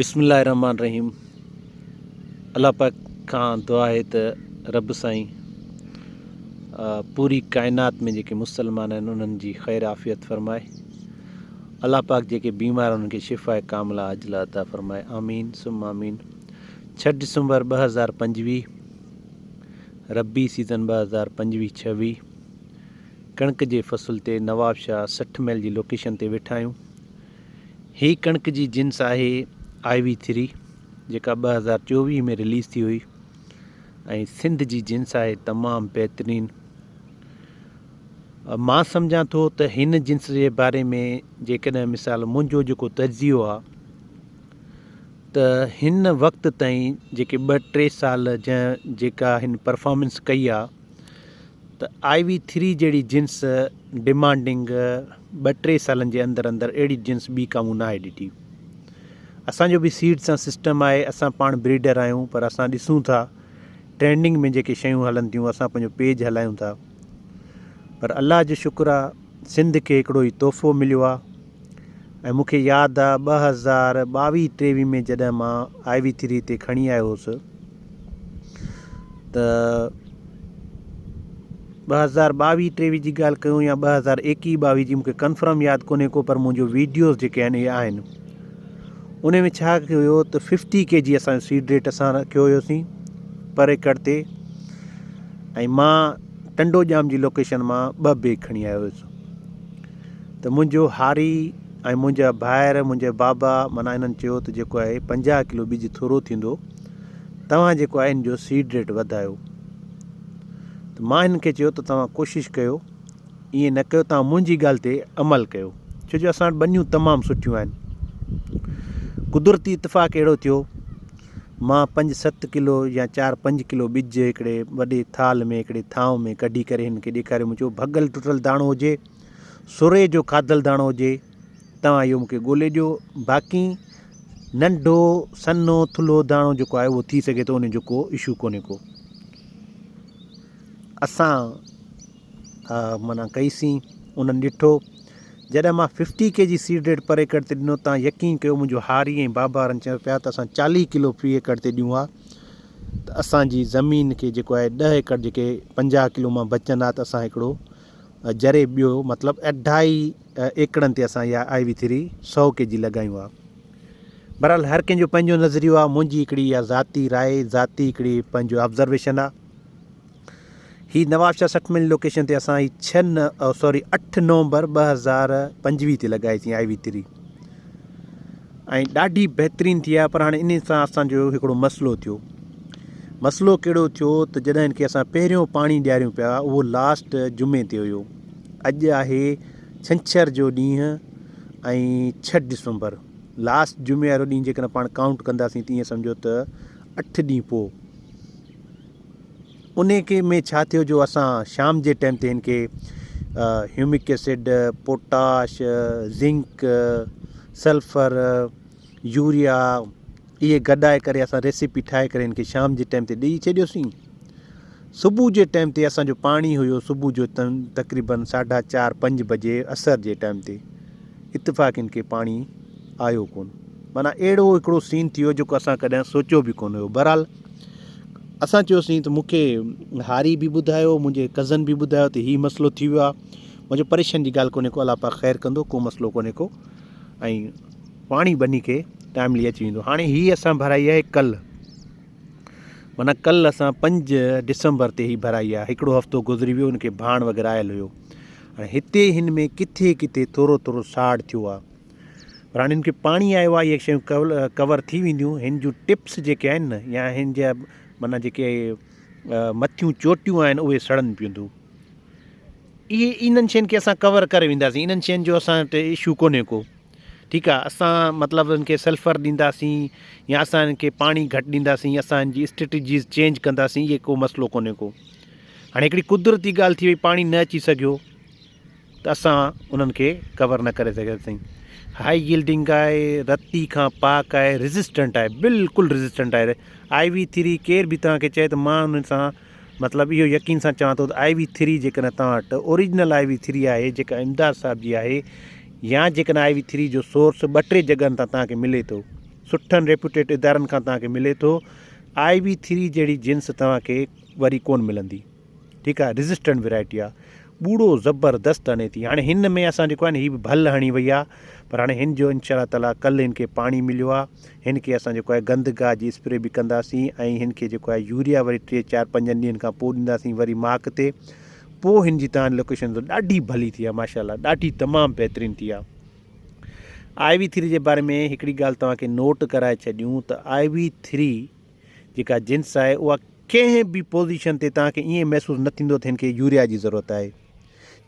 بسم الله الرحمٰن الرحيم الله پاڪ کان دعا آهي ته رب سائين پوري ڪائنات ۾ جيڪي مسلمان آهن انهن جي خير عافيت فرمائي الله پاڪ جيڪي بيمار آهن انهن کي شفاء ڪامله عاجله عطا فرمائي آمين ثم آمين 6 ڊسمبر 2025 ربي سيزن 2025 26 ڪڻڪ جي فصل تي نواب شاهه 60 ميل جي لوڪيشن تي ويٺا آهيون هي ڪڻڪ جي جنس آهي آء وي ٿري جيڪا 2024 ۾ رليز ٿي هئي ۽ سنڌ جي جنس آهي تمام بهترين. مان سمجهان ٿو ته هن جنس جي باري ۾ جيڪڏهن مثال منهنجو جيڪو تجزيو آ ته هن وقت تائين جيڪي ٻه ٽي سال جنهن جيڪا هن پرفارمنس ڪئي آ ته آء وي ٿري جهڙي جنس ڊمانڊنگ ٻه ٽي سالن جي اندر اندر اهڙي جنس ٻي ڪا مون ناهي ڏٺي. اسان جو به سيڊ سان سسٽم آهي اسان پاڻ بريڊر آهيون پر اسان ڏسون ٿا ٽرينڊنگ ۾ جيڪي شيون هلن ٿيون اسان پنهنجو پيج هلايون ٿا پر الله جو شڪر آ سنڌ کي هڪڙو هي تحفو مليو آ ۽ مون کي ياد آ 2022 ٽيويهه ۾ جڏهن مان آء وي ٿري تي کڻي آيو هوس ته 2022 ٽيويهه جي ڳالهه ڪيون يا 2021 ٻاويهه جي مونکي ڪنفرم ياد ڪونهي ڪو پر منهنجو ويڊيوز جيڪي آهن اهي آهن ان ۾ ڇا ٿيو هيو ته ففٽي ڪي جي اسان جو سيڊ ريٽ اسان رکيو هيوسين پر ايڪڙ تي ۽ مان ٽنڊو ڄام جي لوڪيشن مان ٻه بيگ کڻي آيو هيس ته منهنجو هاري ۽ منهنجا ڀائر منهنجا بابا معنيٰ انهن چيو ته جيڪو آهي 50 ڪلو ٻج ٿورو ٿيندو توهان جيڪو آهي ان جو سيڊ ريٽ وڌايو ته مان هنن کي چيو ته توهان ڪوشش ڪيو ائين نه ڪيو توهان منهنجي ڳالهه تي عمل ڪيو ڇو جو اسان وٽ ٻنيون تمام سٺيون آهن قدرتي اتفاق اهڙو ٿيو مان پنج ست ڪلو يا چار پنج ڪلو ٻج هڪڙي وڏي ٿالهه ۾ هڪڙي ٿانو ۾ ڪڍي ڪري هن کي ڏيکاريو مون چيو ڀڳل ٽٽل داڻو هجي سري جو کاڌل داڻو هجي توهان اهو مون کي ڳولي ڏيو باقي ننڍو سنهو ٿلهو داڻو جيڪو آهي اهو ٿي سگهي ٿو ان جو ڪو اشو ڪونهي ڪو اسان معنيٰ ڪئيسين انهن ڏٺو جڏهن مان ففٽي ڪي جي سيڊ ريٽ پر ايڪڙ تي ڏنو تان يقين ڪيو منهنجو هاري ۽ بابا وارن چيو پيا ته اسان چاليهه ڪلو في ايڪڙ تي ڏيون ها ته اسان جي زمين کي جيڪو آهي ڏهه ايڪڙ جيڪي پنجاهه ڪلو مان بچن ها ته اسان هڪڙو جري ٻيو مطلب اڍائي ايڪڙن تي اسان اها آء وي ٿري سو ڪي جي لڳايون ها بهرحال هر ڪنهن جو پنهنجو نظريو آهي منهنجي هڪڙي اها ذاتي راء ذاتي هڪڙي پنهنجو آبزرويشن آهي هي نوابشاهه 60 ميل لوڪيشن تي اسان هي ڇهه نه سوري اٺ نومبر 2025 تي لڳائي سين آء وي ٿري ۽ ڏاڍي بهترين ٿي آهي پر هاڻي انهي سان اسان جو هڪڙو مسئلو ٿيو مسئلو ڪهڙو ٿيو ته جڏهن هن کي اسان پهريون پاڻي ڏياريون پيا اهو لاسٽ جمعي تي هيو اڄ آهي ڇنڇر جو ڏينهن ۽ ڇهه ڊسمبر لاسٽ جمعي وارو ڏينهن جيڪڏهن پاڻ ڪائونٽ ڪنداسين ته ائين سمجهو ته اٺ ڏينهن پوء انهي کي ۾ ڇا ٿيو جو اسان شام جي ٽائيم تي هن کي humic acid, potash, zinc, sulphur, urea اهي گڏائي ڪري اسان ريسيپي ٺاهي ڪري هن کي شام جي ٽائيم تي ڏئي ڇڏيوسين. صبح جي ٽائيم تي اسان جو پاڻي هيو صبح جو تقريبن ساڍا چار پنج بجي اسر جي ٽائيم تي اتفاق هن کي پاڻي آيو ڪون معنيٰ اهڙو هڪڙو سين ٿي ويو جيڪو اسان ڪڏهن سوچيو به ڪونه هيو بهرحال اسان چيوسين ته مون کي هاري به ٻڌايو منهنجي ڪزن به ٻڌايو ته هي مسئلو ٿي ويو آهي منهنجو پريشان جي ڳالهه ڪونهي ڪو الله پاڪ خير ڪندو ڪو مسئلو ڪونهي ڪو ۽ پاڻي ٻني کي ٽائملي اچي ويندو هاڻي هي اسان ڀرائي آهي ڪل معنيٰ ڪل اسان پنج ڊسمبر تي هي ڀرائي آهي هڪڙو هفتو گذري ويو ان کي ڀاڻ وغيره آيل هيو هاڻي هتي هن ۾ ڪٿي ڪٿي ٿورو ٿورو ساڙ ٿيو آهي پر هاڻي هن کي پاڻي آيو آهي اهي شيون ڪور ٿي وينديون هن جون ٽپس جيڪي آهن نه يا هن جا معنيٰ جيڪي مٿيون چوٽيون آهن اهي سڙن پيون ٿيون اهي انهن شين کي اسان ڪور ڪري وينداسين انهن شين جو اسان وٽ اشو ڪونهي ڪو ٺيڪ آهي اسان مطلب ان کي سلفر ڏينداسين يا اسان ان کي پاڻي گهٽ ڏينداسين اسان ان جي اسٽريٽجيز چينج ڪنداسين اهي ڪو مسئلو ڪونهي ڪو هاڻي هڪڙي قدرتي ڳالهه ٿي وئي پاڻي نه اچي سگهيو ته اسان انهن کي ڪور نه ڪري سگهياسين. هائي ييلڊنگ آهي، رتي کان پاڪ آهي، ريزسٽنٽ آهي، بلڪل ريزسٽنٽ آهي. آء وي ٿري ڪير به توهان کي چئي ته مان ان سان مطلب اهو يقين سان چوان ٿو ته آء وي ٿري جيڪڏهن توهان وٽ اوريجنل I V three آهي جيڪا امداد صاحب جي آهي يا جيڪڏهن آء وي ٿري جو سورس ٻه ٽي جڳهن تان توهان کي ملي ٿو. سٺن ريپوٽيڊ ادارن کان توهان کي ملي ٿو. آء وي ٿري جهڙي جنس توهان کي وري ڪون ملندي. ٺيڪ آ ريزسٽنٽ ويرائٽي آ. ٻوڙو زبردست هڻي ٿي. هاڻي هن ۾ اسان جيڪو آهي نه هي به ڀل هڻي وئي آ پر هاڻي هن جو انشاء الله تعالي ڪل هن کي پاڻي مليو آ. هن کي اسان جيڪو آهي گند گاهه جي اسپري به ڪنداسين ۽ هن کي جيڪو آهي يوريا وري ٽي چار پنجن ڏينهن کان پوء ڏينداسين وري ماڪ تي پوء هن جي تان لوڪيشن ڏاڍي ڀلي ٿي آ ماشاء الله ڏاڍي تمام بهترين ٿي آ. آء وي ٿري جي باري ۾ هڪڙي ڳالهه توهان کي نوٽ ڪرائي ڇڏيون ته آء وي ٿري جيڪا جنس آهي اها ڪنهن به پوزيشن تي توهان کي ائين محسوس نه ٿيندو ته هن کي يوريا جي ضرورت آهي.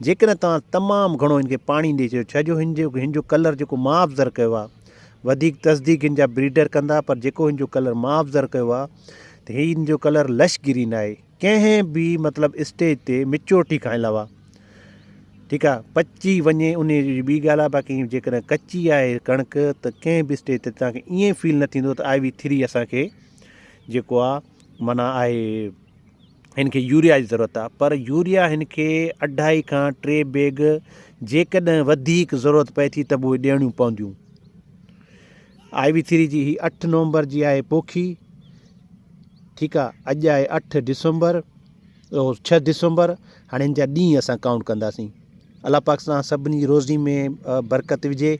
جيڪڏهن توهان تمام گهڻو هن کي پاڻي ڏئي ڇڏيو ڇا جو هن جو هن جو ڪلر جيڪو مان آبزرو ڪيو آهي وڌيڪ تصديق هن جا بريڊر ڪندا پر جيڪو هن جو ڪلر مان آبزرو ڪيو آهي ته هي هن جو ڪلر لش گرين آهي ڪنهن به مطلب اسٽيج تي ميچورٽي کان علاوه ٺيڪ آ پچي وڃي انهي جي ٻي ڳالهه آ باقي جيڪڏهن ڪچي آهي ڪڻڪ ته ڪنهن به اسٽيج تي توهان کي ائين فيل نه ٿيندو ته آء وي ٿري اسان کي جيڪو آ معنيٰ آهي هن کي يوريا جي ضرورت آ پر يوريا هن کي اڍائي کان ٽي بيگ جيڪڏهن وڌيڪ ضرورت پئي ٿي ته به اهي ڏيڻيون پونديون. آء وي ٿري جي هي اٺ نومبر جي آهي پوکي ٺيڪ آ اڄ آهي اٺ ڊسمبر ڇهه ڊسمبر هاڻي هن جا ڏينهن اسان ڪائونٽ ڪنداسين الله پاڪ سان سڀني جي روزي ۾ برڪت وجهي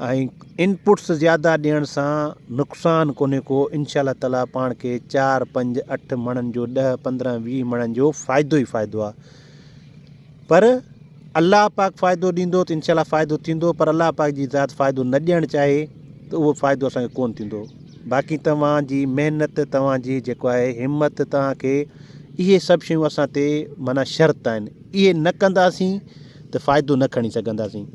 ۽ انپوٽس زياده ڏيڻ سان نقصان ڪونهي ڪو انشاء الله تعالي پاڻ کي چار پنج اٺ مڻن جو ڏهه پندرهن ويهه مڻن جو فائدو ئي فائدو آهي پر الله پاڪ فائدو ڏيندو ته انشاء الله فائدو ٿيندو پر الله پاڪ جي ذات فائدو نه ڏيڻ چاهي ته اهو فائدو اسان کي ڪون ٿيندو باقي توهان جي محنت توهان جي جيڪو آهي همت توهان کي اهي سڀ شيون اسان تي معنيٰ شرط آهن اهي نه ڪنداسين ته فائدو نه کڻي سگهنداسين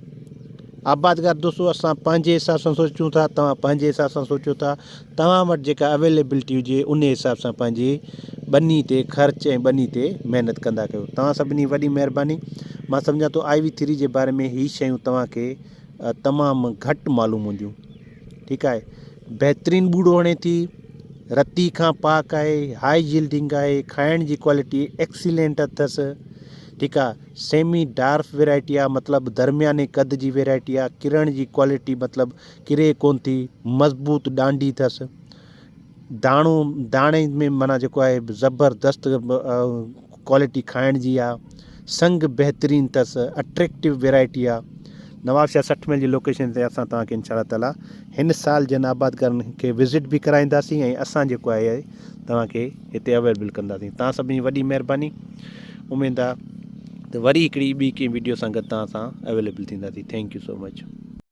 آبادگار دوستو اسان پنهنجي حساب سان سوچون ٿا توهان پنهنجي حساب سان سوچو ٿا توهان وٽ جيڪا اويليبلٽي هجي ان حساب سان پنهنجي ٻني تي خرچ ۽ ٻني تي محنت ڪندا ڪيو توهان سڀني وڏي مهرباني مان سمجهان ٿو آء وي ٿري جي باري ۾ هي شيون توهان کي تمام گهٽ معلوم هونديون ٺيڪ آهي بهترين ٻوڙو هڻي ٿي رتي کان پاڪ آهي هائي يلڊنگ آهي کائڻ جي ڪوالٽي ايڪسيلينٽ اٿس ٺيڪ آهي سيمي ڊارف ويرائٽي آ مطلب درمياني قد جي ويرائٽي آ ڪرڻ جي ڪوالٽي مطلب ڪري ڪون ٿي مضبوط ڏانڊي ٿس داڻو داڻي ۾ معنيٰ جيڪو آهي زبردست ڪوالٽي کائڻ جي آ سنگ بهترين ٿس اٽريڪٽو ويرائٽي آ نوابشاهه 60 ميل جي لوڪيشن تي اسان توهان کي انشاء الله تعالي هن سال جن آبادگارن کي وزٽ به ڪرائينداسين ۽ اسان جيڪو آهي توهان کي هتي اويلبل ڪنداسين توهان سڀني جي وڏي مهرباني اميد آ ته وري هڪڙي ٻي ڪنهن ويڊيو سان گڏ توهان سان اويليبل ٿينداسين thank you so much.